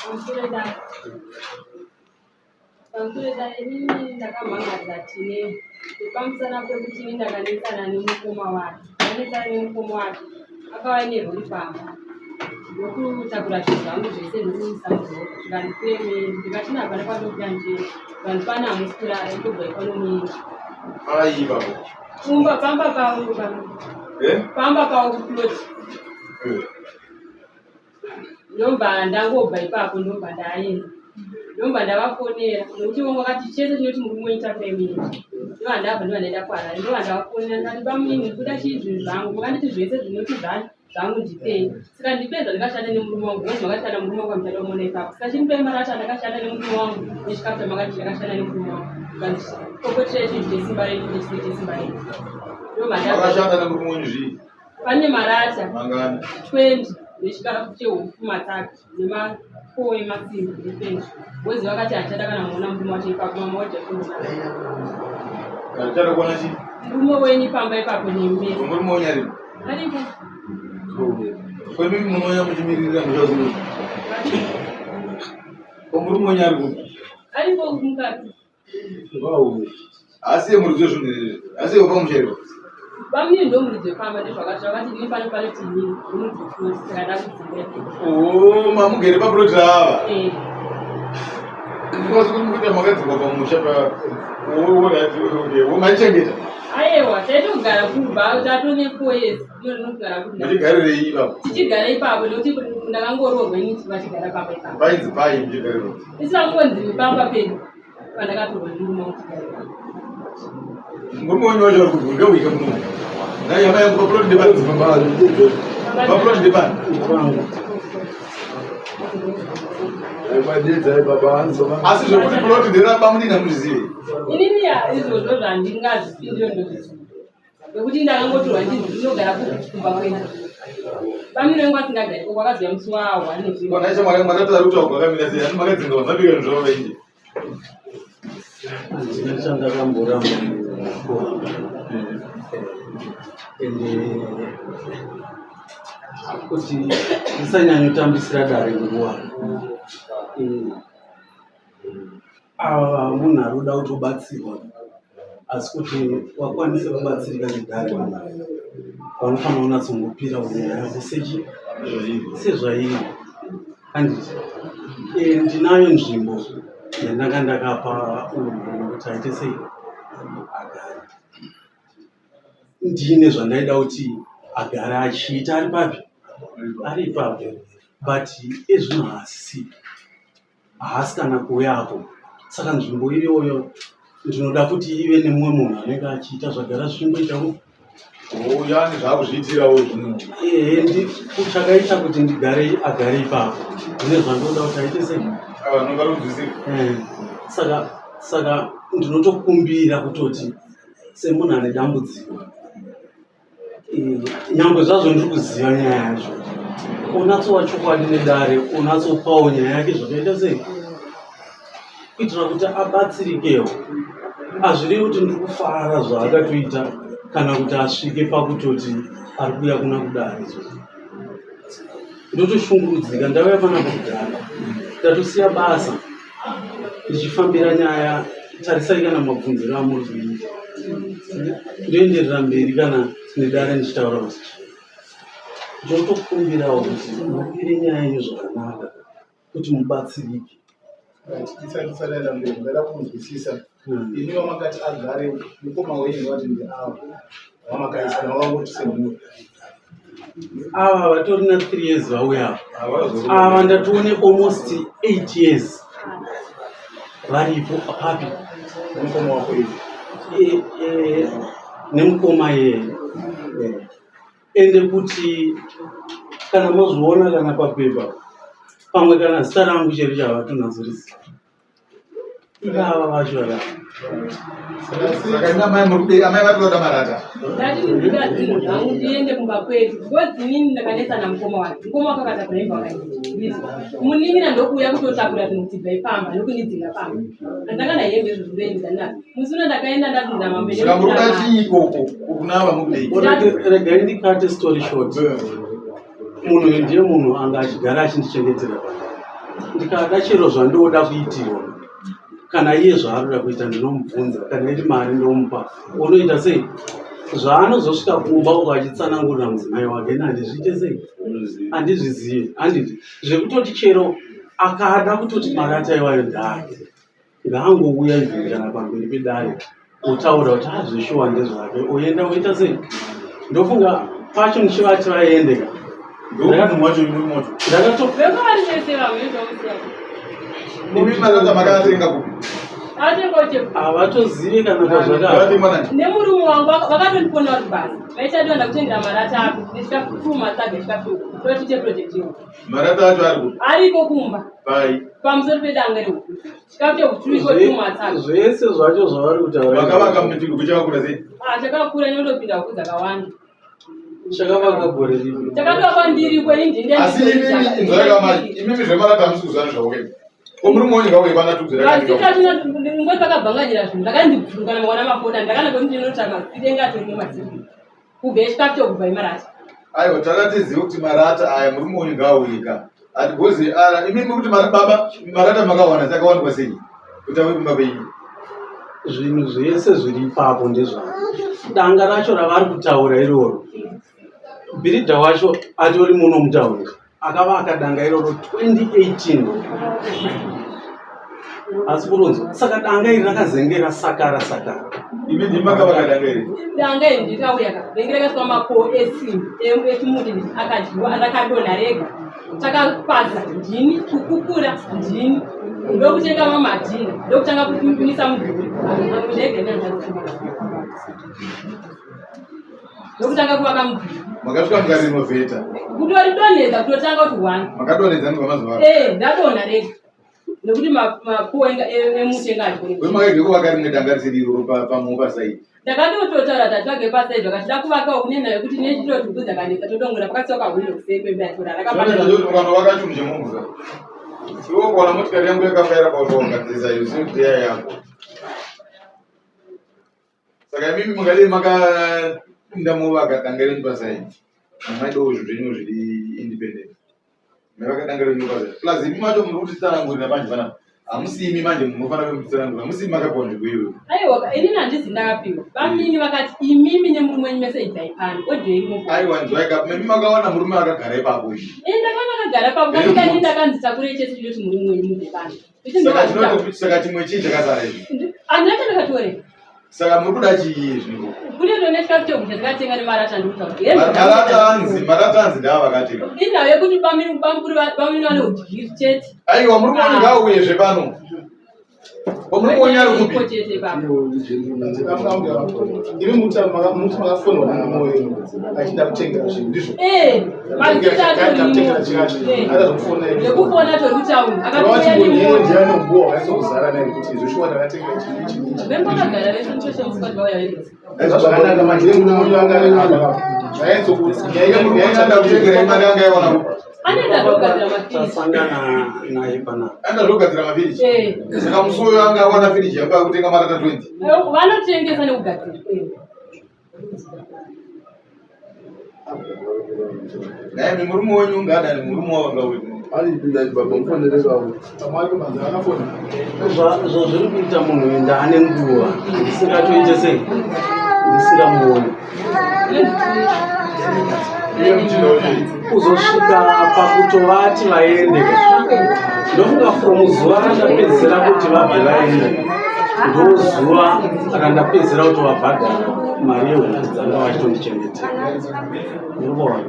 Pamusoro dare, inini ndakamhangadza tine pamusana pekuti ini ndakanetsana nemukoma wake. Ndanetsana nemukoma wake akauya nerori pamba ndokutakura zvinhu zvangu zvese ndokuisa murori zvikandikuremei ndikati hapana kwandobva ndienda vanhu pano hamusi kurara ndobva ipano muenda. Pai ipapo? Kumba pamba pavo pano. Eh? Pamba pavo kuplot. Eh. Ndobva ndangobva ipapo ndobva ndaenda. Ndobva ndavafonera nekuti vamwe vakati chese chinoti murume wenyu takurai muende. Ndobva ndabva ndobva ndaenda kuHarare ndobva ndavafonera ndikati bamunini ndikuda chii zvinhu zvangu makanditi zvese zvinoti zvangu ndipei. Saka ndipei zvandakashanda nemurume wangu because makati kana murume wangu amuchada kumuona ipapo. Saka chindipei mari acho andakashanda nemurume wangu nechikafu chamakati ndakashanda nemurume wangu. Zvikanzi kokotirai chinhu chesimba renyu nechisiri chesimba renyu. Ndobva ndabva. Makashanda nemurume wenyu zvii? Pane marata Mangani? 20 nechikafu chehuku matatu nemakowo emasimbi nefenzi. Bozi vakati handichada kana muona murume wacho ipapo mama wacho Handichada kuona chii? Murume wenyu pamba ipapo nemi. Murume wenyu aripo? Aripo. Ko imimi munouya muchimiririra muchazouya? Ko murume wenyu ari kupi? Aripo mukati. Asi muridzi wezvinhu izvi, asi iwe pamusha iwe. Bamnini ndo muridzi wepamba ndezvakati zvakati ndini pano pano tinini ndomuridzi weplot saka ndakudzinga. Oh, mamugere paplot ava. Eh. Because kuti mukuita makadzingwa pamusha pa oh, right, okay. Oh, maichengeta. Ayewa, taitogara kubva tatone 4 years. Tinogara kuti Muchigarirei ipapo? Tichigara ipapo nekuti ndakangoroorwa ini vachigara pamba ipapo. Painzi pai muchigarirwa? Isu tangonzi pamba pedu. Pandakatorwa nemurume wangu tigare. Murume wenyu wacho ari kuti ngauike muno. Nhai hama yangu paplot ndepani? Paplot ndepani? Asi zvekuti plot nderabamudini hamuzvizive. Inini ya izvozvo zvandingazvipindire ndozviziva. Nekuti ndakangotorwa ndinzi ndinogara kumba kwedu. Bamire vangu vasingagari ko kwakaziva musi wawo anoziva. Kona icho mwari mwakatadza kutaura kwakamira sei asi makadzinga vanhu vabika zvinhu zvavo vainje. Handina chandakamboramba kuramba. Ende kuti ndisanyanyotambisira dare nguva. Ava munhu ari kuda kutobatsirwa asi kuti wakwanise kubatsirika nedare vanofanira kunyatsongopira nyaya yako sechi sezvairi handiti eh, ndinayo nzvimbo yandanga ndakapa uyu murume kuti aite sei agare ndine zvandaida kuti agare achiita ari papi ari ipapo but ezvino haasisipo haasi kana kuuyapo saka nzvimbo iyoyo ndinoda kuti ive nemumwe munhu anenge achiita zvagara zvichingoitawo yani zvakuzviitirawo zvino ehe chakaita kuti ndigare agare ipapo ndine zvandoda kuti aite sei eh, saka saka ndinotokumbira kutoti semunhu ane dambudziko Nyangwe zvazvo ndiri kuziva nyaya yacho, unatsova chokwadi nedare, unatsopawo nyaya yake zvakaita sei kuitira kuti abatsirikewo. Hazvirevi kuti ndiri kufara zvaakatoita kana kuti asvike pakutoti ari kuuya kuna kudare. Ndotoshungurudzika, ndauya panapa kudhara, ndatosiya basa ndichifambira nyaya. Tarisai kana mabvunziro amuri kuita, ndoenderera mberi kana nedare ndichitaura kuti ndotokumbirawo kuti mupire nyaya yenyu zvakanaka kuti mubatsirike. Tisati tisataenda mberi, ndaida kunzwisisa imi vamakati agare mukoma wenyu vati ndeava vamakaisa navangoti semhuri ava vatori na 3 years vauya ava ava ndatione almost 8 years varipo papi nemukoma wako iye e, e, nemukoma iyeye ende kuti kana mazviona kana papepa pamwe kana zita rangu chero chavatonatsorisi ivava vacho vaka Saka imi amai muri kudei? Amai vari kuda marata. Ndati ndikuda zvinhu zvangu ndiende kumba kwedu because inini ndakanetsana mukoma wake. Mukoma wake akatakura imba wakandibvisa. Munin'ina ndokuuya kutotakura zvinhu kuti bvai pamba nokundidzinga pamba. Handanga ndahembe izvozvo ndoendesa ndinazvo. Musi uno ndakaenda ndati ndamambe Saka muri kuda chii ikoko? Kuna ava muri kudei? Regai ndikate story short. Munhu uyu ndiye munhu anga achigara achindichengetera pano. Ndikada chero zvandoda kuitirwa kana iye zvaanoda kuita ndinomubvunza, kana iri mari ndomupa, unoita sei? Zvaanozosvika kumba uko achitsanangurira mudzimai wake, ini handizviite sei? Handizvizivi, handiti zvekutoti chero akada kutoti marata iwayo ndaake ngaangouya even kana pamberi pedare otaura kuti azveshuwa ndezvake oenda oita sei ndofunga pacho ndichivati vaende ka havatozive kana kwazvaka nemurume wangu vakatondifona vari kubasa vaitadiwa ndakutengera marata ako nechikafu matsaga echikafu totiite project iyo Marata acho ari kupi? Ariko kumba. Pai. Pamusoro pedanga rehuku. Chikafu chehuturu iko tumatsaga. Zvese zvacho zvavari kutaura. Vakavaka muchirugu chakakura sei? Ah, chakakura inotopinda huku dzakawanda. Chakavakwa gore ripi? Chakavakwa ndiri kweni ndinde. Asi imimi inzwai kamai, imimi zvemarata hamusi kuziva nezvavo kei? Ko murume wenyu ngauye pana tudzira. Mazita tino ngoti vakabhanganyira zvinhu ndakandibvunga namwana mafona ndakana kuti ndinotsvaka mazita enga atori mumadziro. Kubva chikafu chokubva imarata. Aiwa takatiziva kuti marata aya murume uyu ngaauye ka. Ati because ah, imi muri kuti baba marata makawana sakawanikwa sei? Kuti auye kumba kwenyu. Zvinhu zvese zviri ipapo ndezvavo. Danga racho ravari kutaura iroro. Bhiridha wacho atori muno mutauni. Akavaka danga iroro 2018 asi kuronzwa saka danga iri rakazenge rasakara sakara. Imi ndimi makavaka danga iri? Danga iri ndikauya ka renge rakaiswa makowo esimbi echimuti akadyiwa rakadonha rega takapaza ndini kukukura ndini ndokutenga mamadhina ndokutanga kumisa mudhuri ndege ndokutanga kuvaka mudhuri makasvika mukarinovheta kutoridonhedza kutotanga kuti one makadonhedza ndibva mazuva eh ndadonha rega nekuti mapuwa emuti enga adyo wemakaige kuvaka rimwe danga risiri iroro pamupa saidi ndakatototaura tativage pasaidi vakati da kuvakawo kune nhau yekuti nechitoti huku dzakanetsa todongora pakasiwa kahwindo kuseri kwemba yatorara rakapaanovaka chinhu chemumvura iwe ukaona motikari yangu yakafaira pautogadzirisa iyo sekuti yako Saka imimi mungadei makapinda movaka danga renyu pasaidi maidawo zvinhu zvenyu zviri independent maivaka danga renyu pasaidi plus imi macho muri kutitsanangurira manje panapa hamusi imi manje munofanira kutitsanangurira hamusi imi makapiwa nzvimbo iyoyo aiwa inini handizi ndakapiwa bamini vakati imimi nemurume wenyu mese ibvai pano odyo irimo aiwa nzwai ka mimi makawana murume akagara ipapo izvi ini ndakaona akagara ipapo katikani ndakanzi takurei chese chinoti murume wenyu mubve pano Saka chimwe chii chakasara izvi? Handina chandakatorera. Saka muri kuda chii izvi? Kune tone chikafu chekudya takatenga nemarata ndikutaura. Marata anzi, marata anzi ndava vakatenga. Inhau yekuti bamini bamkuru bamini vane udyiri chete. Aiwa murume uyu ngaauye pano. Murume wenyu ari kupi? Imi muti makafonwa namoyo achida kutengera zvinhu ndizvo? Eh, nekufona tori kutauni akatouya ndiani nguva wakanyatso naye kuti zveshuwa ndakatenga chinhu ichi ichi. Vembakagara vese muchoshe musati vauya vese. Zvakanaka manje murume uyu anga ari apa. Zvanyatso kuti nyaya yanga kutengera imari anga yawana kupi? Anoenda zvogadzira mafiriji. Tasangana naye panapa. Anoenda zvogadzira mafiriji. Eh. Saka musi uyo anga awana firiji yanga akutenga marata 20. Vanotengesa nekugadzira. Naye murume wenyu ngaadani murume wavo ngauye. Aripinda baba mufonere vavo. Zvazviri kuita munhu uyu ndaane nguva ndisingatoite sei ndisingamuoni. Kuzosvika pakutovati vaende ndofunga from zuva randapedzisira kuti vabve vaende ndozuva randapedzisira kutovabhadhara mari yehuku dzanga vachitondichengetera urikuona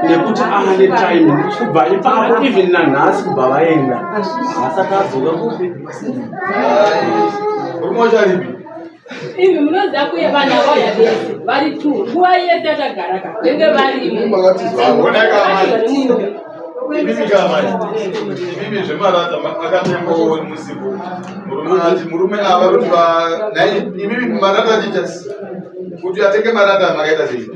nekuti ane time kubva ipapo even nanhasi kubva vaenda haasati adzoka kupi murume wacho aripi Imi munoziva kuye vanhu avauya vese vari two nguva yese yatagara ka venge varimo. Imimi ka amai imimi zvemarata akatengwawo musipo murume ati murume ava kuti va nhai imimi marata achiita kuti atenge marata makaita sei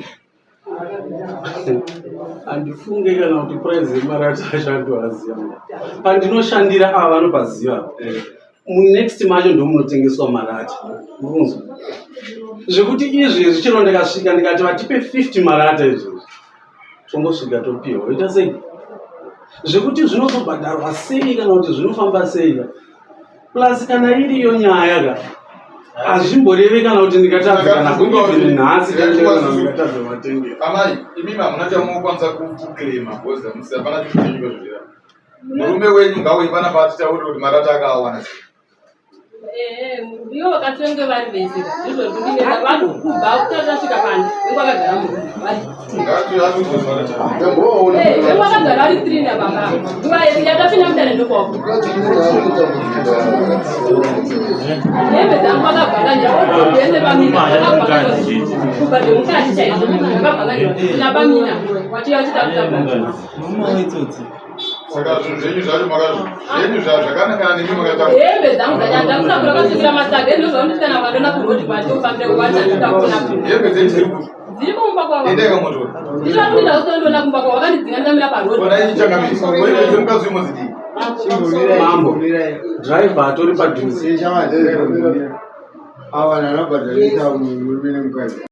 Handifunge kana kuti price yemarata acho andoaziva. Pandinoshandira ava vanopaziva. Munext macho ndomunotengeswa marata. Murunzwa. Zvekuti izvezvi chero ndikasvika ndikati vatipe 50 marata izvezvi. Tongosvika topiwa. Oita sei? Zvekuti zvinozobhadharwa sei kana kuti zvinofamba sei ka, plus kana iriyo nyaya ka, hazvimborevi kana kuti ndingatadza kana even nhasi kana ndingatadza vatengera. Amai, imimi hamuna chamunokwanisa kuclaima because hamusi hapana chinhu chenyu pazvozvira. Murume wenyu ngauye panapa atitaurire kuti marata akaawana sei. Ivo vakatenge vari vese ndizvo zvindinetsa vanhu kubva kutati tasvika pano vengu vakagara murumu vari vengu vakagara vari three nababa nguva yatapinda mudare ndokwako hembe dzangu vakabvakanjira odhobu yese vamina vakabvakanjira kubva zvemukati chaizvo vakabvakanjira nabamina wachiya vachita kutakura. Saka zvinhu zvenyu zvacho makazvi zvenyu zvakanangana nemi makatakura. Hembe dzangu dzacho ndakutakura kasvikira masaga endo zvaunoti kana ukadona kurodi kwandofambira kuwacha ndakuna. Hembe dzenyu dziri kupi? Dziri kumba kwavo. Endai kamotora. Ndizvo kuti ndakutondoona kumba kwavo vakandidzinga ndamira parodi. Kona ichi changamire. Hembe dzemukadzi uyu modzidii? Mambo, driver atori padhuze. Awa nanabhadharisa murume nemukadzi.